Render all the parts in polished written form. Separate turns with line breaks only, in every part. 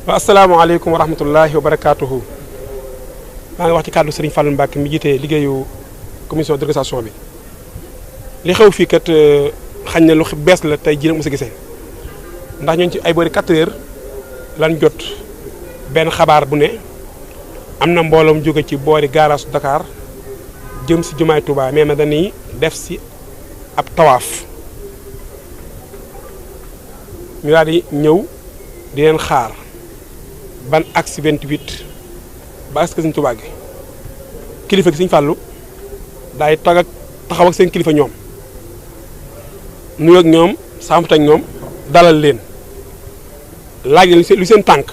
asalaamaaleykum wa rahmatullahi wa barakaatuhu. maa ngi wax ci kàddu Serigne Fallou Mbacke mi jiite liggéeyu commission d'organisation bi. li xew fii kat xañ na lu bees la tey jii nag mos a gisee ndax ñooñu ci ay boori 4 heures lan jot benn xabaar bu ne am na mbooloom jóge ci boori garage Dakar jëm si jumaay Touba mais na dañuy def si ab tawaaf ñu daal di ñëw di leen xaar ban axe 28 ba axe Sëñ Touba gi kilifa gi Sëñ Fallou daay taxaw ak seen kilifa ñoom nuyoo ak ñoom saamut ak ñoom dalal leen laaj lu seen tànk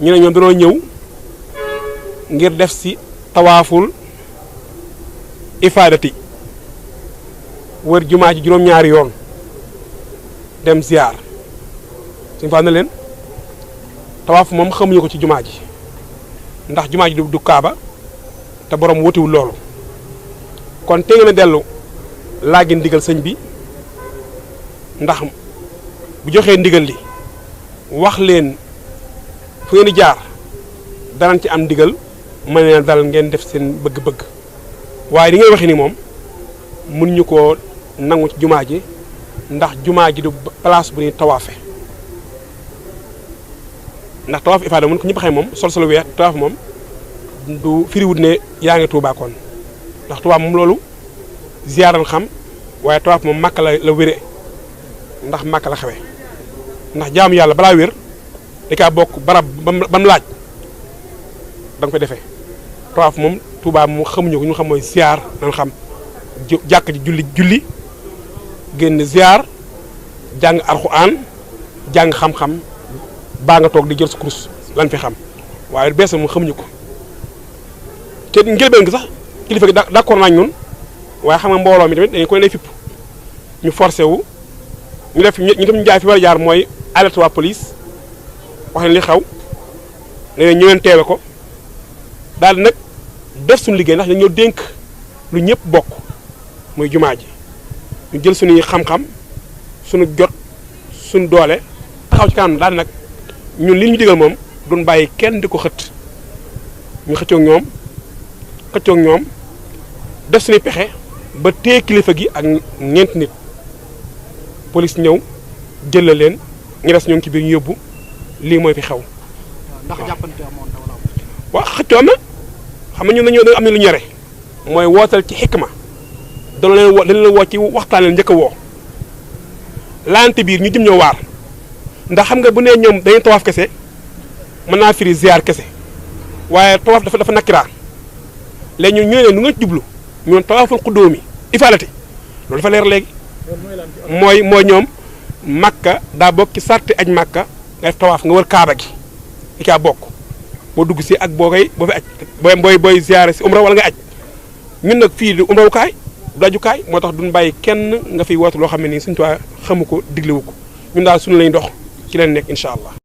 ñu ne ñoom dañoo ñëw ngir def si tawaaful ifaadati wër jumaa ji juróom-ñaari yoon dem ziar Sëñ Fallou na leen tawaaf moom xamuñu ko ci jumaa ji ndax jumaa ji du kaaba te borom wutiwul loolu kon te ngeen a dellu laaj ndigal sëñ bi ndax bu joxee ndigal li wax leen fu ngeen di jaar danañ ci am ndigal mën leen dal ngeen def seen bëgg-bëgg waaye li ngay waxee ni moom mun ñu koo nangu ci jumaa ji ndax jumaa ji du place bu ñuy tawaafe ndax tawaaf ifaada mun ko ñëpp xëy moom sol weex tawaaf moom du firiwut ne yaa ngi Tuubaa kon ndax tawaaf moom loolu ziyaaral xam waaye tawaaf moom Makka la wére ndax Makka la xewe ndax jaamu yàlla balaa wér da kaa bokk barab bam laaj da nga koy defee tawaaf moom Tuubaa mu xamuñu ko ñu xam mooy ziyaar nan xam jàkk ji julli génn ziyaar jàng alxuraan jàng xam-xam baa nga toog di jël sa kurus lan fi xam waaye bees moom xamuñu ko te njëlbeen gi sax kilifa gi d'accord nañ ñun waaye xam nga mbooloo mi tamit dañu koy lay fipp ñu forcé wu ñu def ñu tam ñu jaay fi war a jaar mooy alerte waa police wax leen li xew ne ñu leen teewe ko daal di nag def suñu liggéey ndax dañoo dénk lu ñëpp bokk muy jumaa ji ñu jël suñuy xam-xam suñu jot suñu doole taxaw ci kanam daal di nag ñun li ñu digal moom duñ bàyyi kenn di ko xët ñu xëccoog ñoom def suñuy pexe ba téye kilifa gi ak ñeent nit police ñëw jël leen ñu des ñoo ngi ci biir ñu yóbbu lii mooy fi xew.
ndax jàppante amoon na wala.
waaw xëccoo na xam nga ñun dañoo am na lu ñu yore mooy wootal ci xikma dañu leen woo ci waxtaan leen njëkk a woo laante biir ñu jëm ñoo waar. ndax xam nga bu nee ñoom dañuy tawaaf kese mën naa firi ziar kese waaye tawaaf dafa nakkiraa léegi ñu ne nu nga jublu ñoom tawaaful xuddóomi ifaalati loolu dafa leer léegi mooy ñoom Makka daa bokk ci sarti aj Makka nga def tawaaf nga wër kaaba gi i caa bokk boo dugg si ak boo fi aj booy ziare si umra wala nga aj ñun nag fii du umrawukaay du ajukaay moo tax duñ bàyyi kenn nga fiy woote loo xam ne nii suñu tuwaa xamu ko diglewu ko ñun daal suñu lañ dox ci leen nekk incha allah